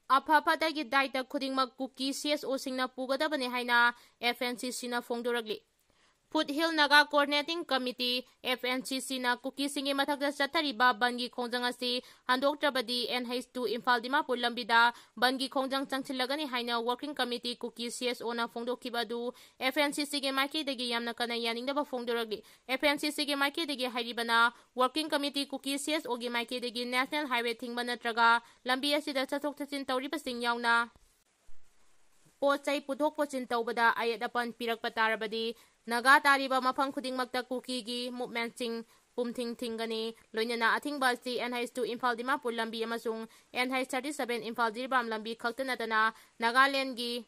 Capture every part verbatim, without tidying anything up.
ꯑꯐ ꯐꯠꯇꯒꯤ ꯗꯥꯏꯇ ꯈꯨꯗꯤꯡꯃꯛ ꯀꯨꯀꯤ C S ꯑꯣꯁꯤꯡꯅ ꯄꯨꯒꯗꯕꯅꯤ ꯍꯥꯏꯅ ꯑꯦꯐ ꯑꯦꯟ ꯁꯤ ꯁꯤꯅ ꯐꯣꯡꯗꯣꯔꯛꯂꯤ꯫ Foothill Naga Coordinating Committee, F N C Cꯅ ꯀꯨꯀꯤꯁꯤꯡꯒꯤ ꯃꯊꯛꯇ ꯆꯠꯊꯔꯤꯕ ꯕꯟꯒꯤ ꯈꯣꯡꯖꯪ ꯑꯁꯤ ꯍꯟꯗꯣꯛꯇ꯭ꯔꯕꯗꯤ N H two Imphal Dimapur ꯂꯝꯕꯤꯗ ꯕꯟꯒꯤ ꯈꯣꯡꯖꯪ ꯆꯪꯁꯤꯜꯂꯒꯅꯤ ꯍꯥꯏꯅ Working Committee ꯀꯨꯀꯤ C S Oꯅ ꯐꯣꯡꯗꯣꯛꯈꯤꯕ ꯑꯗꯨ F N C Cꯒꯤ ꯃꯥꯏꯀꯩꯗꯒꯤ ꯌꯥꯝꯅ ꯀꯟꯅ ꯌꯥꯅꯤꯡꯗꯕ ꯐꯣꯡꯗꯣꯔꯛꯂꯤ꯫ F N C Cꯒꯤ ꯃꯥꯏꯀꯩꯗꯒꯤ ꯍꯥꯏꯔꯤꯕꯅ Working Committee ꯀꯨꯀꯤ C S Oꯒꯤ ꯃꯥꯏꯀꯩꯗꯒꯤ National Highway ꯊꯤꯡꯕ ꯅꯠꯇ꯭ꯔꯒ ꯂꯝꯕꯤ ꯑꯁꯤꯗ ꯆꯠꯊꯣꯛ ꯆꯠꯁꯤꯟ ꯇꯧꯔꯤꯕꯁꯤꯡ ꯌꯥꯎꯅ ꯄꯣꯠ ꯆꯩ ꯄꯨꯊꯣꯛ ꯄꯨꯁꯤꯟ ꯇꯧꯕꯗ ꯑꯌꯦꯠ ꯑꯄꯟ ꯄꯤꯔꯛꯄ ꯇꯥꯔꯕꯗꯤ ꯅꯥꯒꯥ ꯇꯥꯔꯤꯕ ꯃꯐꯝ ꯈꯨꯗꯤꯡꯃꯛꯇ ꯀꯨꯀꯤꯒꯤ movementꯁꯤꯡ ꯄꯨꯝꯊꯤꯡ ꯊꯤꯡꯒꯅꯤ꯫ ꯂꯣꯏꯅꯅ ꯑꯊꯤꯡꯕ ꯑꯁꯤ N H two Imphal Dimapur ꯂꯝꯕꯤ ꯑꯃꯁꯨꯡ N H thirty seven Imphal Jiribam ꯂꯝꯕꯤ ꯈꯛꯇ ꯅꯠꯇꯅ ꯅꯥꯒꯥꯂꯦꯟꯒꯤ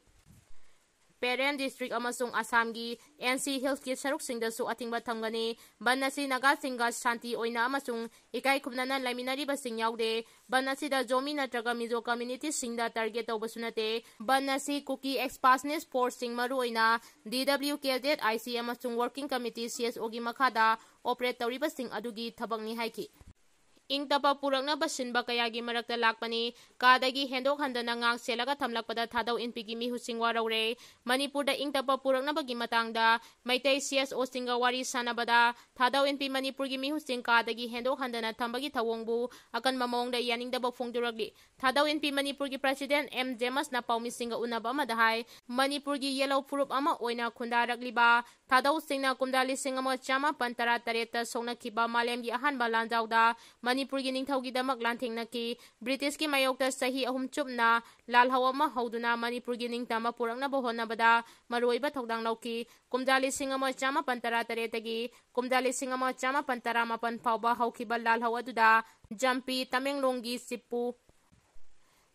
ꯄꯦꯔꯦꯟ district ꯑꯃꯁꯨꯡ ꯑꯁꯥꯝꯒꯤ N C Hillsꯀꯤ ꯁꯔꯨꯛꯁꯤꯡꯗꯁꯨ ꯑꯊꯤꯡꯕ ꯊꯝꯒꯅꯤ꯫ ꯕꯟ ꯑꯁꯤ ꯅꯥꯒꯥꯁꯤꯡꯒ ꯁꯥꯟꯇꯤ ꯑꯣꯏꯅ ꯑꯃꯁꯨꯡ ꯏꯀꯥꯏ ꯈꯨꯝꯅꯅ ꯂꯩꯃꯤꯟꯅꯔꯤꯕꯁꯤꯡ ꯌꯥꯎꯗꯦ꯫ ꯕꯟ ꯑꯁꯤꯗ ꯖꯣꯃꯤ ꯅꯠꯇ꯭ꯔꯒ ꯃꯤꯖꯣ communityꯁꯤꯡꯗ target ꯇꯧꯕꯁꯨ ꯅꯠꯇꯦ꯫ ꯕꯟ ꯑꯁꯤ ꯀꯨꯀꯤ expansionist forceꯁꯤꯡ, ꯃꯔꯨꯑꯣꯏꯅ D W K Z I C ꯑꯃꯁꯨꯡ Working Committee C S Oꯒꯤ ꯃꯈꯥꯗ operate ꯇꯧꯔꯤꯕꯁꯤꯡ ꯑꯗꯨꯒꯤ ꯊꯕꯛꯅꯤ ꯍꯥꯏꯈꯤ꯫ ꯏꯪ ꯇꯞꯄ ꯄꯨꯔꯛꯅꯕ ꯁꯤꯟꯕ ꯀꯌꯥꯒꯤ ꯃꯔꯛꯇ ꯂꯥꯛꯄꯅꯤ꯫ ꯀꯥꯗꯒꯤ ꯍꯦꯟꯗꯣꯛ ꯍꯟꯗꯅ ꯉꯥꯛ ꯁꯦꯜꯂꯒ ꯊꯝꯂꯛꯄꯗ ꯊꯥꯗꯧ ꯏꯟꯄꯤꯒꯤ ꯃꯤꯍꯨꯠꯁꯤꯡ ꯋꯥꯔꯧꯔꯦ꯫ ꯃꯅꯤꯄꯨꯔꯗ ꯏꯪ ꯇꯞꯄ ꯄꯨꯔꯛꯅꯕꯒꯤ ꯃꯇꯥꯡꯗ ꯃꯩꯇꯩ C S Oꯁꯤꯡꯒ ꯋꯥꯔꯤ ꯁꯥꯟꯅꯕꯗ ꯊꯥꯗꯧ ꯏꯟꯄꯤ ꯃꯅꯤꯄꯨꯔꯒꯤ ꯃꯤꯍꯨꯠꯁꯤꯡ ꯀꯥꯗꯒꯤ ꯍꯦꯟꯗꯣꯛ ꯍꯟꯗꯅ ꯊꯝꯕꯒꯤ ꯊꯧꯑꯣꯡꯕꯨ ꯑꯀꯟꯕ ꯃꯑꯣꯡꯗ ꯌꯥꯅꯤꯡꯗꯕ ꯐꯣꯡꯗꯣꯔꯛꯂꯤ꯫ ꯊꯥꯗꯧ ꯏꯟꯄꯤ ꯃꯅꯤꯄꯨꯔꯒꯤ President M ꯖꯦꯃꯁꯅ ꯄꯥꯎꯃꯤꯁꯤꯡꯒ ꯎꯅꯕ ꯑꯃꯗ ꯍꯥꯏ, ꯃꯅꯤꯄꯨꯔꯒꯤ ꯌꯦꯜꯍꯧ ꯐꯨꯔꯨꯞ ꯑꯃ ꯑꯣꯏꯅ ꯈꯨꯟꯗꯥꯔꯛꯂꯤꯕ ꯊꯥꯗꯧꯁꯤꯡꯅ ꯀꯨꯝꯖꯥ ꯂꯤꯁꯤꯡ ꯑꯃ ꯆꯥꯃꯥꯄꯟ ꯇꯔꯥ ꯇꯔꯦꯠꯇ ꯁꯣꯛꯅꯈꯤꯕ ꯃꯥꯂꯦꯝꯒꯤ ꯑꯍꯥꯟꯕ ꯂꯥꯟꯖꯥꯎꯗ ꯃꯅꯤꯄꯨꯔꯒꯤ ꯅꯤꯡꯊꯧꯒꯤꯗꯃꯛ ꯂꯥꯟꯊꯦꯡꯅꯈꯤ꯫ ꯕ꯭ꯔꯤꯇꯤꯁꯀꯤ ꯃꯥꯌꯣꯛꯇ ꯆꯍꯤ ꯑꯍꯨꯝ ꯆꯨꯞꯅ ꯂꯥꯜꯍꯧ ꯑꯃ ꯍꯧꯗꯨꯅ ꯃꯅꯤꯄꯨꯔꯒꯤ ꯅꯤꯡꯇꯝꯕ ꯄꯨꯔꯛꯅꯕ ꯍꯣꯠꯅꯕꯗ ꯃꯔꯨꯑꯣꯏꯕ ꯊꯧꯗꯥꯡ ꯂꯧꯈꯤ꯫ ꯀꯨꯝꯖꯥ ꯂꯤꯁꯤꯡ ꯑꯃ ꯆꯥꯃꯥꯄꯟ ꯇꯔꯥ ꯇꯔꯦꯠꯇꯒꯤ ꯀꯨꯝꯖꯥ ꯂꯤꯁꯤꯡ ꯑꯃ ꯆꯥꯃꯥꯄꯟ ꯇꯔꯥꯃꯥꯄꯟ ꯐꯥꯎꯕ ꯍꯧꯈꯤꯕ ꯂꯥꯜꯍꯧ ꯑꯗꯨꯗ ꯖꯝꯄꯤ, ꯇꯃꯦꯡꯂꯣꯡꯒꯤ ꯁꯤꯞꯄꯨ,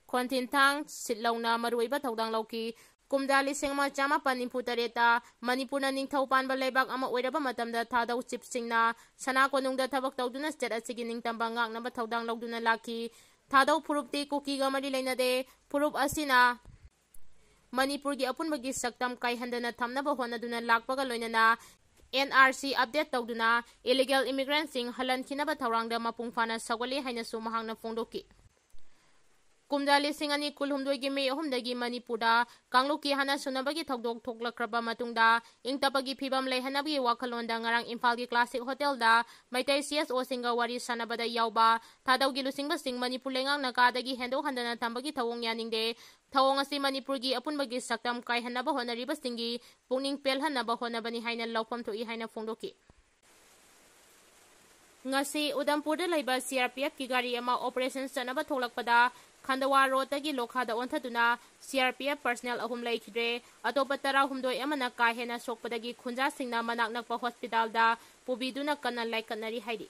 ꯈꯣꯟꯊꯤꯟꯊꯥꯡ ꯁꯤꯠꯂꯧꯅ ꯃꯔꯨꯑꯣꯏꯕ ꯊꯧꯗꯥꯡ ꯂꯧꯈꯤ꯫ ꯀꯨꯝꯖꯥ ꯂꯤꯁꯤꯡ ꯑꯃ ꯆꯥꯃꯥꯄꯟ ꯅꯤꯐꯨ ꯇꯔꯦꯠꯇ ꯃꯅꯤꯄꯨꯔꯅ ꯅꯤꯡꯊꯧ ꯄꯥꯟꯕ ꯂꯩꯕꯥꯛ ꯑꯃ ꯑꯣꯏꯔꯕ ꯃꯇꯝꯗ ꯊꯥꯗꯧ ꯆꯤꯞꯁꯤꯡꯅ ꯁꯅꯥ ꯀꯣꯅꯨꯡꯗ ꯊꯕꯛ ꯇꯧꯗꯨꯅ state ꯑꯁꯤꯒꯤ ꯅꯤꯡꯇꯝꯕ ꯉꯥꯛꯅꯕ ꯊꯧꯗꯥꯡ ꯂꯧꯗꯨꯅ ꯂꯥꯛꯈꯤ꯫ ꯊꯥꯗꯧ ꯐꯨꯔꯨꯞꯇꯤ ꯀꯨꯀꯤꯒ ꯃꯔꯤ ꯂꯩꯅꯗꯦ꯫ ꯐꯨꯔꯨꯞ ꯑꯁꯤꯅ ꯃꯅꯤꯄꯨꯔꯒꯤ ꯑꯄꯨꯟꯕꯒꯤ ꯁꯛꯇꯝ ꯀꯥꯏꯍꯟꯗꯅ ꯊꯝꯅꯕ ꯍꯣꯠꯅꯗꯨꯅ ꯂꯥꯛꯄꯒ ꯂꯣꯏꯅꯅ N R C update ꯇꯧꯗꯨꯅ illegal immigrantꯁꯤꯡ ꯍꯜꯍꯟꯈꯤꯅꯕ ꯊꯧꯔꯥꯡꯗ ꯃꯄꯨꯡ ꯐꯥꯅ ꯁꯧꯒꯠꯂꯤ ꯍꯥꯏꯅꯁꯨ ꯃꯍꯥꯛꯅ ꯐꯣꯡꯗꯣꯛꯈꯤ꯫ ꯀꯨꯝꯖꯥ ꯂꯤꯁꯤꯡ ꯑꯅꯤ ꯀꯨꯟꯍꯨꯝꯗꯣꯏꯒꯤ ꯃꯦ ꯑꯍꯨꯝꯗꯒꯤ ꯃꯅꯤꯄꯨꯔꯗ ꯀꯥꯡꯂꯨꯞꯀꯤ ꯍꯥꯟꯅ ꯁꯨꯅꯕꯒꯤ ꯊꯧꯗꯣꯛ ꯊꯣꯛꯂꯛꯈ꯭ꯔꯕ ꯃꯇꯨꯡꯗ ꯏꯪ ꯇꯞꯄꯒꯤ ꯐꯤꯕꯝ ꯂꯩꯍꯟꯅꯕꯒꯤ ꯋꯥꯈꯜꯂꯣꯟꯗ ꯉꯔꯥꯡ ꯏꯝꯐꯥꯜꯒꯤ ꯀ꯭ꯂꯥꯁꯤꯛ ꯍꯣꯇꯦꯜꯗ ꯃꯩꯇꯩ ꯁꯤ ꯑꯦꯁ ꯑꯣꯁꯤꯡꯒ ꯋꯥꯔꯤ ꯁꯥꯟꯅꯕꯗ ꯌꯥꯎꯕ ꯊꯥꯗꯧꯒꯤ ꯂꯨꯆꯤꯡꯕꯁꯤꯡ ꯃꯅꯤꯄꯨꯔ ꯂꯩꯉꯥꯛꯅ ꯀꯥꯗꯒꯤ ꯍꯦꯟꯗꯣꯛ ꯍꯟꯗꯅ ꯊꯝꯕꯒꯤ ꯊꯧꯑꯣꯡ ꯌꯥꯅꯤꯡꯗꯦ꯫ ꯊꯧꯑꯣꯡ ꯑꯁꯤ ꯃꯅꯤꯄꯨꯔꯒꯤ ꯑꯄꯨꯟꯕꯒꯤ ꯁꯛꯇꯝ ꯀꯥꯏꯍꯟꯅꯕ ꯍꯣꯠꯅꯔꯤꯕꯁꯤꯡꯒꯤ ꯄꯨꯛꯅꯤꯡ ꯄꯦꯜꯍꯟꯅꯕ ꯍꯣꯠꯅꯕꯅꯤ ꯍꯥꯏꯅ ꯂꯧꯐꯝ ꯊꯣꯛꯏ ꯍꯥꯏꯅ ꯐꯣꯡꯗꯣꯛꯈꯤ꯫ ꯉꯁꯤ ꯎꯗꯝꯄꯨꯔꯗ ꯂꯩꯕ ꯁꯤ ꯑꯥꯔ ꯄꯤ ꯑꯦꯐꯀꯤ ꯒꯥꯔꯤ ꯑꯃ ꯑꯣꯄꯔꯦꯁꯟ ꯆꯠꯅꯕ ꯊꯣꯛꯂꯛꯄꯗ ꯈꯟꯗꯋꯥ ꯔꯣꯗꯇꯒꯤ ꯂꯣꯈꯥꯗ ꯑꯣꯟꯊꯗꯨꯅ C R P F personal ꯑꯍꯨꯝ ꯂꯩꯈꯤꯗ꯭ꯔꯦ꯫ ꯑꯇꯣꯞꯄ ꯇꯔꯥꯍꯨꯝꯗꯣꯏ ꯑꯃꯅ ꯀꯥ ꯍꯦꯟꯅ ꯁꯣꯛꯄꯗꯒꯤ ꯈꯨꯟꯖꯥꯁꯤꯡꯅ ꯃꯅꯥꯛ ꯅꯛꯄ ꯍꯣꯁꯄꯤꯇꯥꯜꯗ ꯄꯨꯕꯤꯗꯨꯅ ꯀꯟꯅ ꯂꯥꯏꯀꯠꯅꯔꯤ ꯍꯥꯏꯔꯤ꯫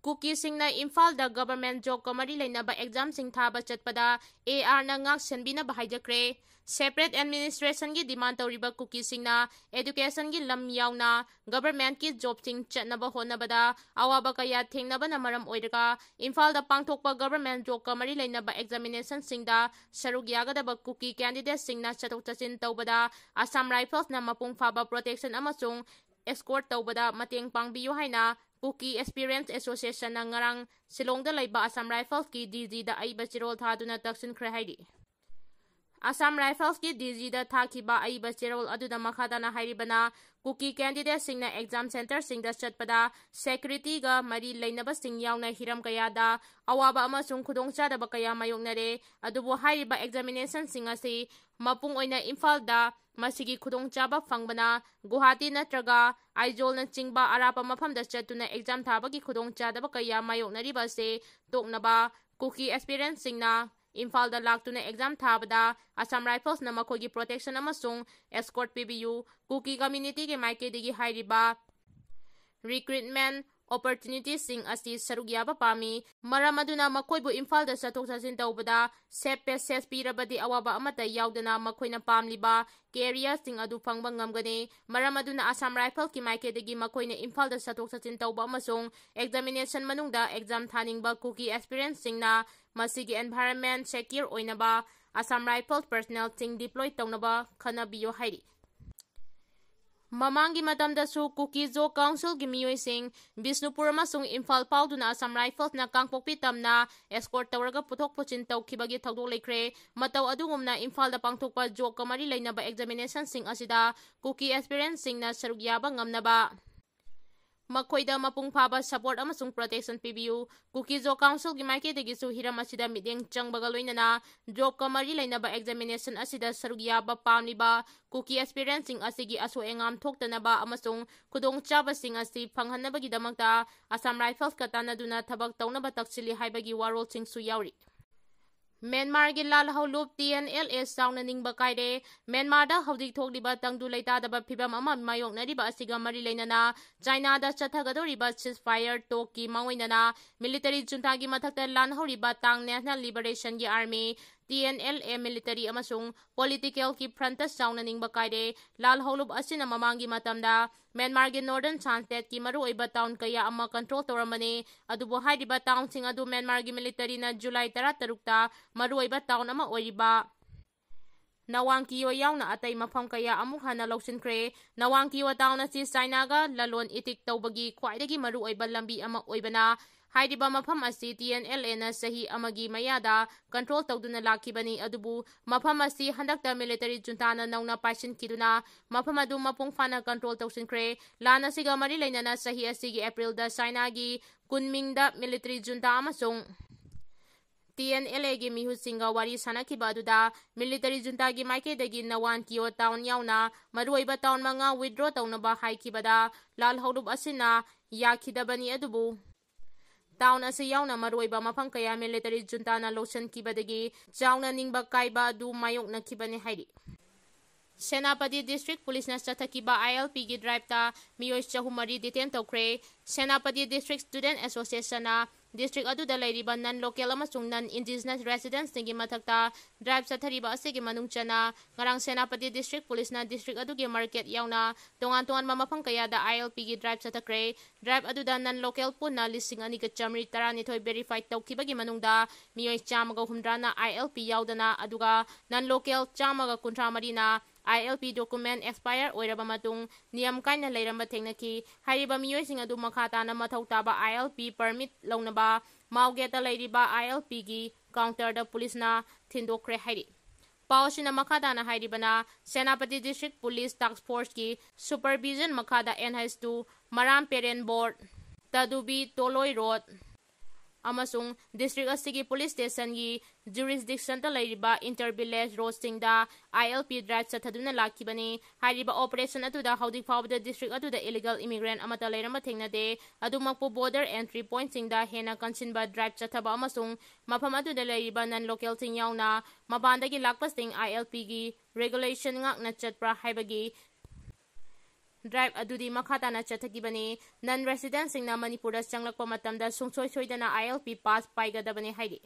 ꯀꯨꯀꯤꯁꯤꯡꯅ ꯏꯝꯐꯥꯜꯗ ꯒꯚꯔꯟꯃꯦꯟꯠ ꯖꯣꯕꯀ ꯃꯔꯤ ꯂꯩꯅꯕ ꯑꯦꯛꯖꯥꯝꯁꯤꯡ ꯊꯥꯕ ꯆꯠꯄꯗ ꯑꯦ ꯑꯥꯔꯅ ꯉꯥꯛ ꯁꯦꯟꯕꯤꯅꯕ ꯍꯥꯏꯖꯈ꯭ꯔꯦ꯫ ꯁꯦꯄꯔꯦꯠ ꯑꯦꯗꯃꯤꯅꯤꯁꯇ꯭ꯔꯦꯁꯟꯒꯤ ꯗꯤꯃꯥꯟ ꯇꯧꯔꯤꯕ ꯀꯨꯀꯤꯁꯤꯡꯅ ꯑꯦꯗꯨꯀꯦꯁꯟꯒꯤ ꯂꯝ ꯌꯥꯎꯅ ꯒꯚꯔꯟꯃꯦꯟꯠꯀꯤ ꯖꯣꯕꯁꯤꯡ ꯆꯠꯅꯕ ꯍꯣꯠꯅꯕꯗ ꯑꯋꯥꯕ ꯀꯌꯥ ꯊꯦꯡꯅꯕꯅ ꯃꯔꯝ ꯑꯣꯏꯔꯒ ꯏꯝꯐꯥꯜꯗ ꯄꯥꯡꯊꯣꯛꯄ ꯒꯚꯔꯟꯃꯦꯟꯠ ꯖꯣꯕꯀ ꯃꯔꯤ ꯂꯩꯅꯕ ꯑꯦꯛꯖꯥꯃꯤꯅꯦꯁꯟꯁꯤꯡꯗ ꯁꯔꯨꯛ ꯌꯥꯒꯗꯕ ꯀꯨꯀꯤ ꯀꯦꯟꯗꯤꯗꯦꯠꯁꯤꯡꯅ ꯆꯠꯊꯣꯛ ꯆꯠꯁꯤꯟ ꯇꯧꯕꯗ ꯑꯁꯥꯝ ꯔꯥꯏꯐꯜꯁꯅ ꯃꯄꯨꯡ ꯐꯥꯕ ꯄ꯭ꯔꯣꯇꯦꯛꯁꯟ ꯑꯃꯁꯨꯡ ꯑꯦꯁꯀꯣꯔꯠ ꯇꯧꯕꯗ ꯃꯇꯦꯡ ꯄꯥꯡꯕꯤꯌꯨ ꯍꯥꯏꯅ ꯀꯨꯀꯤ ꯑꯦꯁꯄꯤꯔꯦꯟꯠꯁ ꯑꯦꯁꯣꯁꯤꯌꯦꯁꯟꯅ ꯉꯔꯥꯡ ꯁꯤꯂꯣꯡꯗ ꯂꯩꯕ ꯑꯁꯥꯝ ꯔꯥꯏꯐꯜꯁꯀꯤ ꯗꯤ ꯖꯤꯗ ꯑꯏꯕ ꯆꯦꯔꯣꯜ ꯊꯥꯗꯨꯅ ꯇꯛꯁꯤꯟꯈ꯭ꯔꯦ ꯍꯥꯏꯔꯤ꯫ ꯑꯁꯥꯝ ꯔꯥꯏꯐꯜꯁꯀꯤ ꯗꯤ ꯖꯤꯗ ꯊꯥꯈꯤꯕ ꯑꯏꯕ ꯆꯦꯔꯣꯜ ꯑꯗꯨꯗ ꯃꯈꯥ ꯇꯥꯅ ꯍꯥꯏꯔꯤꯕꯅ, ꯀꯨꯀꯤ ꯀꯦꯟꯗꯤꯗꯦꯠꯁꯤꯡꯅ ꯑꯦꯛꯖꯥꯝ ꯁꯦꯟꯇꯔꯁꯤꯡꯗ ꯆꯠꯄꯗ ꯁꯦꯀ꯭ꯌꯨꯔꯤꯇꯤꯒ ꯃꯔꯤ ꯂꯩꯅꯕꯁꯤꯡ ꯌꯥꯎꯅ ꯍꯤꯔꯝ ꯀꯌꯥꯗ ꯑꯋꯥꯕ ꯑꯃꯁꯨꯡ ꯈꯨꯗꯣꯡꯆꯥꯗꯕ ꯀꯌꯥ ꯃꯥꯌꯣꯛꯅꯔꯦ꯫ ꯑꯗꯨꯕꯨ ꯍꯥꯏꯔꯤꯕ ꯑꯦꯛꯖꯥꯃꯤꯅꯦꯁꯟꯁꯤꯡ ꯑꯁꯤ ꯃꯄꯨꯡ ꯑꯣꯏꯅ ꯏꯝꯐꯥꯜꯗ ꯃꯁꯤꯒꯤ ꯈꯨꯗꯣꯡꯆꯥꯕ ꯐꯪꯕꯅ ꯒꯨꯋꯥꯍꯥꯇꯤ ꯅꯠꯇ꯭ꯔꯒ ꯑꯥꯏꯖꯣꯜꯅꯆꯤꯡꯕ ꯑꯔꯥꯞꯄ ꯃꯐꯝꯗ ꯆꯠꯇꯨꯅ ꯑꯦꯛꯖꯥꯝ ꯊꯥꯕꯒꯤ ꯈꯨꯗꯣꯡꯆꯥꯗꯕ ꯀꯌꯥ ꯃꯥꯌꯣꯛꯅꯔꯤꯕ ꯑꯁꯤ ꯇꯣꯛꯅꯕ ꯀꯨꯀꯤ ꯑꯦꯁꯄꯤꯔꯦꯟꯠꯁꯤꯡꯅ ꯏꯝꯐꯥꯜꯗ ꯂꯥꯛꯇꯨꯅ ꯑꯦꯛꯖꯥꯝ ꯊꯥꯕꯗ ꯑꯁꯥꯝ ꯔꯥꯏꯐꯜꯁꯅ ꯃꯈꯣꯏꯒꯤ ꯄ꯭ꯔꯣꯇꯦꯛꯁꯟ ꯑꯃꯁꯨꯡ ꯑꯦꯁꯀꯣꯔꯠ ꯄꯤꯕꯤꯌꯨ꯫ ꯀꯨꯀꯤ ꯀꯝꯃ꯭ꯌꯨꯅꯤꯇꯤꯒꯤ ꯃꯥꯏꯀꯩꯗꯒꯤ ꯍꯥꯏꯔꯤꯕ ꯔꯤꯀ꯭ꯔꯨꯠꯃꯦꯟꯠ ꯑꯣꯄꯣꯔꯆꯨꯅꯤꯇꯤꯁꯤꯡ ꯑꯁꯤ ꯁꯔꯨꯛ ꯌꯥꯕ ꯄꯥꯝꯃꯤ꯫ ꯃꯔꯝ ꯑꯗꯨꯅ ꯃꯈꯣꯏꯕꯨ ꯏꯝꯐꯥꯜꯗ ꯆꯠꯊꯣꯛ ꯆꯠꯁꯤꯟ ꯇꯧꯕꯗ ꯁꯦꯐ ꯄꯦꯁꯦꯖ ꯄꯤꯔꯕꯗꯤ ꯑꯋꯥꯕ ꯑꯃꯠꯇ ꯌꯥꯎꯗꯅ ꯃꯈꯣꯏꯅ ꯄꯥꯝꯂꯤꯕ ꯀꯦꯔꯤꯌꯔꯁꯤꯡ ꯑꯗꯨ ꯐꯪꯕ ꯉꯝꯒꯅꯤ꯫ ꯃꯔꯝ ꯑꯗꯨꯅ ꯑꯁꯥꯝ ꯔꯥꯏꯐꯜꯁꯀꯤ ꯃꯥꯏꯀꯩꯗꯒꯤ ꯃꯈꯣꯏꯅ ꯏꯝꯐꯥꯜꯗ ꯆꯠꯊꯣꯛ ꯆꯠꯁꯤꯟ ꯇꯧꯕ ꯑꯃꯁꯨꯡ ꯑꯦꯛꯖꯥꯃꯤꯅꯦꯁꯟ ꯃꯅꯨꯡꯗ ꯑꯦꯛꯖꯥꯝ ꯊꯥꯅꯤꯡꯕ ꯀꯨꯀꯤ ꯑꯦꯁꯄꯤꯔꯦꯟꯠꯁꯤꯡꯅ ꯃꯁꯤꯒꯤ ꯑꯦꯟꯚꯥꯏꯔꯟꯃꯦꯟꯠ ꯁꯦꯀ꯭ꯌꯨꯔ ꯑꯣꯏꯅꯕ ꯑꯁꯥꯝ ꯔꯥꯏꯐꯜꯁ ꯄꯔꯁꯅꯦꯜꯁꯤꯡ ꯗꯤꯄ꯭ꯂꯣꯏ ꯇꯧꯅꯕ ꯈꯟꯅꯕꯤꯌꯨ ꯍꯥꯏꯔꯤ꯫ ꯃꯃꯥꯡꯒꯤ ꯃꯇꯝꯗꯁꯨ ꯀꯨꯀꯤ ꯖꯣ ꯀꯥꯎꯟꯁꯤꯜꯒꯤ ꯃꯤꯑꯣꯏꯁꯤꯡ ꯕꯤꯁꯅꯨꯄꯨꯔ ꯑꯃꯁꯨꯡ ꯏꯝꯐꯥꯜ ꯐꯥꯎꯗꯨꯅ ꯑꯁꯥꯝ ꯔꯥꯏꯐꯜꯁꯅ ꯀꯥꯡꯄꯣꯛꯄꯤ ꯇꯝꯅ escort ꯇꯧꯔꯒ ꯄꯨꯊꯣꯛ ꯄꯨꯁꯤꯟ ꯇꯧꯈꯤꯕꯒꯤ ꯊꯧꯗꯣꯛ ꯂꯩꯈ꯭ꯔꯦ꯫ ꯃꯇꯧ ꯑꯗꯨꯒꯨꯝꯅ ꯏꯝꯐꯥꯜꯗ ꯄꯥꯡꯊꯣꯛꯄ ꯖꯣꯕꯀ ꯃꯔꯤ ꯂꯩꯅꯕ examinationꯁꯤꯡ ꯑꯁꯤꯗ ꯀꯨꯀꯤ aspirantꯁꯤꯡꯅ ꯁꯔꯨꯛ ꯌꯥꯕ ꯉꯝꯅꯕ ꯃꯈꯣꯏꯗ ꯃꯄꯨꯡ ꯐꯥꯕ support ꯑꯃꯁꯨꯡ protection ꯄꯤꯕꯤꯌꯨ꯫ ꯀꯨꯀꯤ ꯖꯣ ꯀꯥꯎꯟꯁꯤꯜꯒꯤ ꯃꯥꯏꯀꯩꯗꯒꯤꯁꯨ ꯍꯤꯔꯝ ꯑꯁꯤꯗ ꯃꯤꯠꯌꯦꯡ ꯆꯪꯕꯒ ꯂꯣꯏꯅꯅ ꯖꯣꯕꯀ ꯃꯔꯤ ꯂꯩꯅꯕ examination ꯑꯁꯤꯗ ꯁꯔꯨꯛ ꯌꯥꯕ ꯄꯥꯝꯂꯤꯕ ꯀꯨꯀꯤ aspirantꯁꯤꯡ ꯑꯁꯤꯒꯤ ꯑꯁꯣꯏ ꯑꯉꯥꯝ ꯊꯣꯛꯇꯅꯕ ꯑꯃꯁꯨꯡ ꯈꯨꯗꯣꯡꯆꯥꯕꯁꯤꯡ ꯑꯁꯤ ꯐꯪꯍꯟꯅꯕꯒꯤꯗꯃꯛꯇ ꯑꯁꯥꯝ ꯔꯥꯏꯐꯜꯁꯀ ꯇꯥꯟꯅꯗꯨꯅ ꯊꯕꯛ ꯇꯧꯅꯕ ꯇꯛꯁꯤꯜꯂꯤ ꯍꯥꯏꯕꯒꯤ ꯋꯥꯔꯣꯜꯁꯤꯡꯁꯨ ꯌꯥꯎꯔꯤ꯫ ꯃ꯭ꯌꯥꯟꯃꯥꯔꯒꯤ ꯂꯥꯜꯍꯧꯂꯨꯞ T N L A ꯆꯥꯎꯅ ꯅꯤꯡꯕ ꯀꯥꯏꯔꯦ꯫ ꯃ꯭ꯌꯥꯟꯃꯥꯔꯗ ꯍꯧꯖꯤꯛ ꯊꯣꯛꯂꯤꯕ ꯇꯪꯗꯨ ꯂꯩꯇꯥꯗꯕ ꯐꯤꯚꯝ ꯑꯃ ꯃꯥꯌꯣꯛꯅꯔꯤꯕ ꯑꯁꯤꯒ ꯃꯔꯤ ꯂꯩꯅꯅ ꯆꯥꯏꯅꯥꯗ ꯆꯠꯊꯒꯗꯧꯔꯤꯕ ceasefire talkꯀꯤ ꯃꯥꯡꯑꯣꯏꯅꯅ military juntaꯒꯤ ꯃꯊꯛꯇ ꯂꯥꯟꯍꯧꯔꯤꯕ Ta'ang National Liberationꯒꯤ Army, T N L A military ꯑꯃꯁꯨꯡ politicalꯒꯤ frontꯇ ꯆꯥꯎꯅ ꯅꯤꯡꯕ ꯀꯥꯏꯔꯦ꯫ ꯂꯥꯜꯍꯧꯂꯨꯞ ꯑꯁꯤꯅ ꯃꯃꯥꯡꯒꯤ ꯃꯇꯝꯗ ꯃ꯭ꯌꯥꯟꯃꯥꯔꯒꯤ northern Shan stateꯀꯤ ꯃꯔꯨꯑꯣꯏꯕ town ꯀꯌꯥ ꯑꯃ control ꯇꯧꯔꯝꯕꯅꯤ꯫ ꯑꯗꯨꯕꯨ ꯍꯥꯏꯔꯤꯕ townꯁꯤꯡ ꯑꯗꯨ ꯃ꯭ꯌꯥꯟꯃꯥꯔꯒꯤ militaryꯅ July ꯇꯔꯥꯇꯔꯨꯛꯇ ꯃꯔꯨꯑꯣꯏꯕ town ꯑꯃ ꯑꯣꯏꯔꯤꯕ ꯅꯋꯥꯡꯀꯤꯌꯣ ꯌꯥꯎꯅ ꯑꯇꯩ ꯃꯐꯝ ꯀꯌꯥ ꯑꯃꯨꯛ ꯍꯟꯅ ꯂꯧꯁꯤꯟꯈ꯭ꯔꯦ꯫ ꯅꯋꯥꯡꯀꯤꯌꯣ town ꯑꯁꯤ ꯆꯥꯏꯅꯥꯒ ꯂꯂꯣꯟ ꯏꯇꯤꯛ ꯇꯧꯕꯒꯤ ꯈ꯭ꯋꯥꯏꯗꯒꯤ ꯃꯔꯨꯑꯣꯏꯕ ꯂꯝꯕꯤ ꯑꯃ ꯑꯣꯏꯕꯅ, ꯍꯥꯏꯔꯤꯕ ꯃꯐꯝ ꯑꯁꯤ T N L Aꯅ ꯆꯍꯤ ꯑꯃꯒꯤ ꯃꯌꯥꯗ control ꯇꯧꯗꯨꯅ ꯂꯥꯛꯈꯤꯕꯅꯤ꯫ ꯑꯗꯨꯕꯨ ꯃꯐꯝ ꯑꯁꯤ ꯍꯟꯗꯛꯇ military juntaꯅ ꯅꯧꯅ ꯄꯥꯏꯁꯤꯟꯈꯤꯗꯨꯅ ꯃꯐꯝ ꯑꯗꯨ ꯃꯄꯨꯡ ꯐꯥꯅ control ꯇꯧꯁꯤꯟꯈ꯭ꯔꯦ꯫ ꯂꯥꯟ ꯑꯁꯤꯒ ꯃꯔꯤ ꯂꯩꯅꯅ ꯆꯍꯤ ꯑꯁꯤꯒꯤ Aprilꯗ ꯆꯥꯏꯅꯥꯒꯤ ꯀꯨꯟꯃꯤꯡꯗ military junta ꯑꯃꯁꯨꯡ T N L Aꯒꯤ ꯃꯤꯍꯨꯠꯁꯤꯡꯒ ꯋꯥꯔꯤ ꯁꯥꯟꯅꯈꯤꯕ ꯑꯗꯨꯗ military juntaꯒꯤ ꯃꯥꯏꯀꯩꯗꯒꯤ ꯅꯋꯥꯡꯀꯤꯌꯣ town ꯌꯥꯎꯅ ꯃꯔꯨꯑꯣꯏꯕ town ꯃꯉꯥ withdraw ꯇꯧꯅꯕ ꯍꯥꯏꯈꯤꯕꯗ ꯂꯥꯜꯍꯧꯂꯨꯞ ꯑꯁꯤꯅ ꯌꯥꯈꯤꯗꯕꯅꯤ꯫ ꯑꯗꯨꯕꯨ town ꯑꯁꯤ ꯌꯥꯎꯅ ꯃꯔꯨꯑꯣꯏꯕ ꯃꯐꯝ ꯀꯌꯥ military juntaꯅ ꯂꯧꯁꯤꯟꯈꯤꯕꯗꯒꯤ ꯆꯥꯎꯅ ꯅꯤꯡꯕ ꯀꯥꯏꯕ ꯑꯗꯨ ꯃꯥꯌꯣꯛꯅꯈꯤꯕꯅꯤ ꯍꯥꯏꯔꯤ꯫ ꯁꯦꯅꯥꯄꯇꯤ district policeꯅ ꯆꯠꯊꯈꯤꯕ I L Pꯒꯤ driveꯇ ꯃꯤꯑꯣꯏ ꯆꯍꯨꯝ ꯃꯔꯤ detain ꯇꯧꯈ꯭ꯔꯦ꯫ ꯁꯦꯅꯥꯄꯇꯤ District Student Associationꯅ district ꯑꯗꯨꯗ ꯂꯩꯔꯤꯕ non local ꯑꯃꯁꯨꯡ non indigenous residentꯁꯤꯡꯒꯤ ꯃꯊꯛꯇ drive ꯆꯠꯊꯔꯤꯕ ꯑꯁꯤꯒꯤ ꯃꯅꯨꯡ ꯆꯟꯅ ꯉꯔꯥꯡ ꯁꯦꯅꯥꯄꯇꯤ district policeꯅ district ꯑꯗꯨꯒꯤ market ꯌꯥꯎꯅ ꯇꯣꯉꯥꯟ ꯇꯣꯉꯥꯟꯕ ꯃꯐꯝ ꯀꯌꯥꯗ I L Pꯒꯤ drive ꯆꯠꯊꯈ꯭ꯔꯦ꯫ Drive ꯑꯗꯨꯗ non local ꯄꯨꯟꯅ ꯂꯤꯁꯤꯡ ꯑꯅꯤꯒ ꯆꯥꯃꯔꯤ ꯇꯔꯥꯅꯤꯊꯣꯏ verify ꯇꯧꯈꯤꯕꯒꯤ ꯃꯅꯨꯡꯗ ꯃꯤꯑꯣꯏ ꯆꯥꯝꯃꯒ ꯍꯨꯝꯗ꯭ꯔꯥꯅ I L P ꯌꯥꯎꯗꯅ, ꯑꯗꯨꯒ non local ꯆꯥꯝꯃꯒ ꯀꯨꯟꯊ꯭ꯔꯥ ꯃꯔꯤꯅ I L P document expire ꯑꯣꯏꯔꯕ ꯃꯇꯨꯡ ꯅꯤꯌꯝ ꯀꯥꯏꯅ ꯂꯩꯔꯝꯕ ꯊꯦꯡꯅꯈꯤ꯫ ꯍꯥꯏꯔꯤꯕ ꯃꯤꯑꯣꯏꯁꯤꯡ ꯑꯗꯨ ꯃꯈꯥ ꯇꯥꯅ ꯃꯊꯧ ꯇꯥꯕ I L P permit ꯂꯧꯅꯕ ꯃꯥꯎꯒꯦꯠꯇ ꯂꯩꯔꯤꯕ I L P ꯒꯤ counter ꯗ ꯄꯨꯂꯤꯁꯅ ꯊꯤꯟꯗꯣꯛꯈ꯭ꯔꯦ ꯍꯥꯏꯔꯤ꯫ ꯄꯥꯎ ꯑꯁꯤꯅ ꯃꯈꯥ ꯇꯥꯅ ꯍꯥꯏꯔꯤꯕꯅ, Senapati District Police Task Force ꯀꯤ supervision ꯃꯈꯥꯗ N H two ꯃꯔꯥꯝ ꯄꯦꯔꯦꯟ ꯕꯣꯔꯗ, ꯇꯗꯨꯕꯤ ꯇꯣꯂꯣꯏ ꯔꯣꯗ ꯑꯃꯁꯨꯡ district ꯑꯁꯤꯒꯤ police station ꯒꯤ jurisdiction ꯗ ꯂꯩꯔꯤꯕ inter village road ꯁꯤꯡꯗ I L P drive ꯆꯠꯊꯗꯨꯅ ꯂꯥꯛꯈꯤꯕꯅꯤ꯫ ꯍꯥꯏꯔꯤꯕ operation ꯑꯗꯨꯗ ꯍꯧꯖꯤꯛ ꯐꯥꯎꯕꯗ district ꯑꯗꯨꯗ illegal immigrant ꯑꯃꯠꯇ ꯂꯩꯔꯝꯕ ꯊꯦꯡꯅꯗꯦ꯫ ꯑꯗꯨꯃꯛꯄꯨ border entry point ꯁꯤꯡꯗ ꯍꯦꯟꯅ ꯀꯟꯁꯤꯟꯕ drive ꯆꯠꯊꯕ ꯑꯃꯁꯨꯡ ꯃꯐꯝ ꯑꯗꯨꯗ ꯂꯩꯔꯤꯕ non local ꯁꯤꯡ ꯌꯥꯎꯅ ꯃꯄꯥꯟꯗꯒꯤ ꯂꯥꯛꯄꯁꯤꯡ I L P ꯒꯤ regulation ꯉꯥꯛꯅ ꯆꯠꯄ꯭ꯔꯥ ꯍꯥꯏꯕꯒꯤ drive ꯑꯗꯨꯗꯤ ꯃꯈꯥ ꯇꯥꯅ ꯆꯠꯊꯈꯤꯕꯅꯤ꯫ Non resident ꯁꯤꯡꯅ ꯃꯅꯤꯄꯨꯔꯗ ꯆꯪꯂꯛꯄ ꯃꯇꯝꯗ ꯁꯨꯡꯁꯣꯏ ꯁꯣꯏꯗꯅ I L P pass ꯄꯥꯏꯒꯗꯕꯅꯤ ꯍꯥꯏꯔꯤ꯫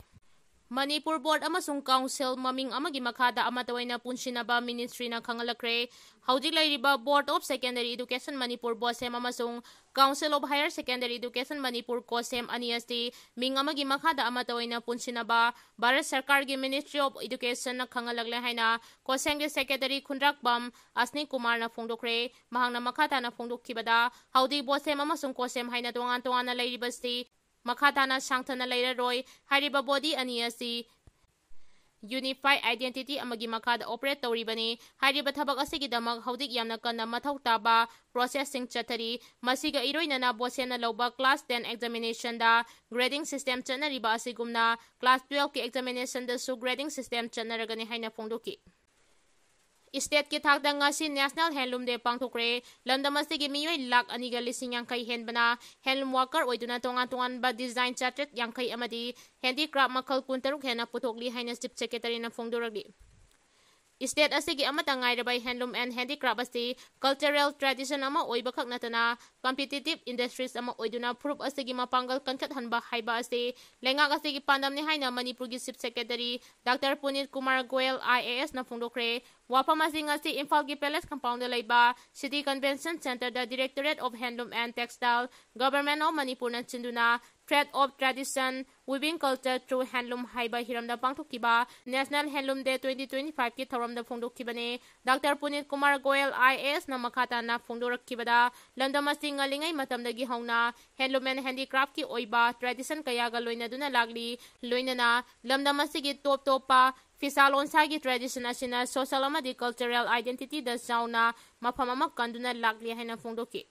ꯃꯅꯤꯄꯨꯔ ꯕꯣꯔꯗ ꯑꯃꯁꯨꯡ ꯀꯥꯎꯟꯁꯤꯜ ꯃꯃꯤꯡ ꯑꯃꯒꯤ ꯃꯈꯥꯗ ꯑꯃꯠꯇ ꯑꯣꯏꯅ ꯄꯨꯟꯁꯤꯟꯅꯕ ꯃꯤꯅꯤꯁꯇ꯭ꯔꯤꯅ ꯈꯪꯍꯜꯂꯛꯈ꯭ꯔꯦ꯫ ꯍꯧꯖꯤꯛ ꯂꯩꯔꯤꯕ Board of Secondary Education Manipur, ꯀꯣꯁꯦꯝ, ꯑꯃꯁꯨꯡ Council of Higher Secondary Education Manipur, ꯀꯣꯁꯦꯝ, ꯑꯅꯤ ꯑꯁꯤ ꯃꯤꯡ ꯑꯃꯒꯤ ꯃꯈꯥꯗ ꯑꯃꯠꯇ ꯑꯣꯏꯅ ꯄꯨꯟꯁꯤꯟꯅꯕ ꯚꯥꯔꯠ ꯁꯔꯀꯥꯔꯒꯤ Ministry of Education ꯅ ꯈꯪꯍꯜꯂꯛꯂꯦ ꯍꯥꯏꯅ ꯀꯣꯁꯦꯝꯒꯤ Secretary ꯈꯨꯟꯗ꯭ꯔꯥꯛꯄꯝ ꯑꯁꯅꯤ ꯀꯨꯃꯥꯔꯅ ꯐꯣꯡꯗꯣꯛꯈ꯭ꯔꯦ꯫ ꯃꯍꯥꯛꯅ ꯃꯈꯥ ꯇꯥꯅ ꯐꯣꯡꯗꯣꯛꯈꯤꯕꯗ, ꯍꯧꯖꯤꯛ ꯕꯣꯁꯦꯝ ꯑꯃꯁꯨꯡ ꯀꯣꯁꯦꯝ ꯍꯥꯏꯅ ꯇꯣꯉꯥꯟ ꯇꯣꯉꯥꯟꯅ ꯂꯩꯔꯤꯕꯁꯤ ꯃꯈꯥ ꯇꯥꯅ ꯁꯥꯡꯊꯅ ꯂꯩꯔꯔꯣꯏ꯫ ꯍꯥꯏꯔꯤꯕ body ꯑꯅꯤ ꯑꯁꯤ unified identity ꯑꯃꯒꯤ ꯃꯈꯥꯗ operate ꯇꯧꯔꯤꯕꯅꯤ꯫ ꯍꯥꯏꯔꯤꯕ ꯊꯕꯛ ꯑꯁꯤꯒꯤꯗꯃꯛ ꯍꯧꯖꯤꯛ ꯌꯥꯝꯅ ꯀꯟꯅ ꯃꯊꯧ ꯇꯥꯕ process ꯁꯤꯡ ꯆꯠꯊꯔꯤ꯫ ꯃꯁꯤꯒ ꯏꯔꯣꯏꯅꯅ ꯕꯣꯁꯦꯝꯅ ꯂꯧꯕ class ten examination ꯗ grading system ꯆꯠꯅꯔꯤꯕ ꯑꯁꯤꯒꯨꯝꯅ class twelve ꯀꯤ examination ꯗꯁꯨ grading system ꯆꯠꯅꯔꯒꯅꯤ ꯍꯥꯏꯅ ꯐꯣꯡꯗꯣꯛꯈꯤ꯫ State ꯀꯤ ꯊꯥꯛꯇ ꯉꯁꯤ National Handloom Day ꯄꯥꯡꯊꯣꯛꯈ꯭ꯔꯦ꯫ ꯂꯝꯗꯝ ꯑꯁꯤꯒꯤ ꯃꯤꯑꯣꯏ ꯂꯥꯈ ꯑꯅꯤꯒ ꯂꯤꯁꯤꯡ ꯌꯥꯡꯈꯩ ꯍꯦꯟꯕꯅ handloom worker ꯑꯣꯏꯗꯨꯅ ꯇꯣꯉꯥꯟ ꯇꯣꯉꯥꯟꯕ design ꯆꯥꯇ꯭ꯔꯦꯠ ꯌꯥꯡꯈꯩ ꯑꯃꯗꯤ handicraft ꯃꯈꯜ ꯀꯨꯟꯇꯔꯨꯛ ꯍꯦꯟꯅ ꯄꯨꯊꯣꯛꯂꯤ ꯍꯥꯏꯅ Chief Secretary ꯅ ꯐꯣꯡꯗꯣꯔꯛꯂꯤ꯫ State ꯑꯁꯤꯒꯤ ꯑꯃꯠꯇ ꯉꯥꯏꯔꯕ handloom and handicraft ꯑꯁꯤ cultural tradition ꯑꯃ ꯑꯣꯏꯕꯈꯛ ꯅꯠꯇꯅ competitive industries ꯑꯃ ꯑꯣꯏꯗꯨꯅ ꯐꯨꯔꯨꯞ ꯑꯁꯤꯒꯤ ꯃꯄꯥꯡꯒꯜ ꯀꯟꯈꯠꯍꯟꯕ ꯍꯥꯏꯕ ꯑꯁꯤ ꯂꯩꯉꯥꯛ ꯑꯁꯤꯒꯤ ꯄꯥꯟꯗꯝꯅꯤ ꯍꯥꯏꯅ ꯃꯅꯤꯄꯨꯔꯒꯤ Chief Secretary Doctor ꯄꯨꯅꯤꯠ Kumar Goyal, I A S ꯅ ꯐꯣꯡꯗꯣꯛꯈ꯭ꯔꯦ꯫ ꯋꯥꯐꯝ ꯑꯁꯤ ꯉꯁꯤ ꯏꯝꯐꯥꯜꯒꯤ Palace Compound ꯗ ꯂꯩꯕ City Convention Centre the Directorate of Handloom and Textile, Government of Manipur ꯅ ꯁꯤꯟꯗꯨꯅ Thread of Tradition, Weaving Culture Through Handloom ꯍꯥꯏꯕ ꯍꯤꯔꯝꯗ ꯄꯥꯡꯊꯣꯛꯈꯤꯕ National Handloom Day twenty twenty-five ꯀꯤ ꯊꯧꯔꯝꯗ ꯐꯣꯡꯗꯣꯛꯈꯤꯕꯅꯤ꯫ Doctor Punit Kumar Goyal, I A ꯑꯦꯁꯅ ꯃꯈꯥ ꯇꯥꯅ ꯐꯣꯡꯗꯣꯔꯛꯈꯤꯕꯗ, ꯂꯝꯗꯝ ꯑꯁꯤ ꯉꯜꯂꯤꯉꯩ ꯃꯇꯝꯗꯒꯤ ꯍꯧꯅ handloom and handicraft ꯀꯤ ꯑꯣꯏꯕ tradition ꯀꯌꯥꯒ ꯂꯣꯏꯅꯗꯨꯅ ꯂꯥꯛꯂꯤ꯫ ꯂꯣꯏꯅꯅ ꯂꯝꯗꯝ ꯑꯁꯤꯒꯤ ꯇꯣꯞ ꯇꯣꯞꯄ ꯐꯤꯁꯥ ꯂꯣꯟꯁꯥꯒꯤ tradition ꯑꯁꯤꯅ social ꯑꯃꯗꯤ cultural identity ꯗ ꯆꯥꯎꯅ ꯃꯐꯝ ꯑꯃ ꯀꯟꯗꯨꯅ ꯂꯥꯛꯂꯤ ꯍꯥꯏꯅ ꯐꯣꯡꯗꯣꯛꯈꯤ꯫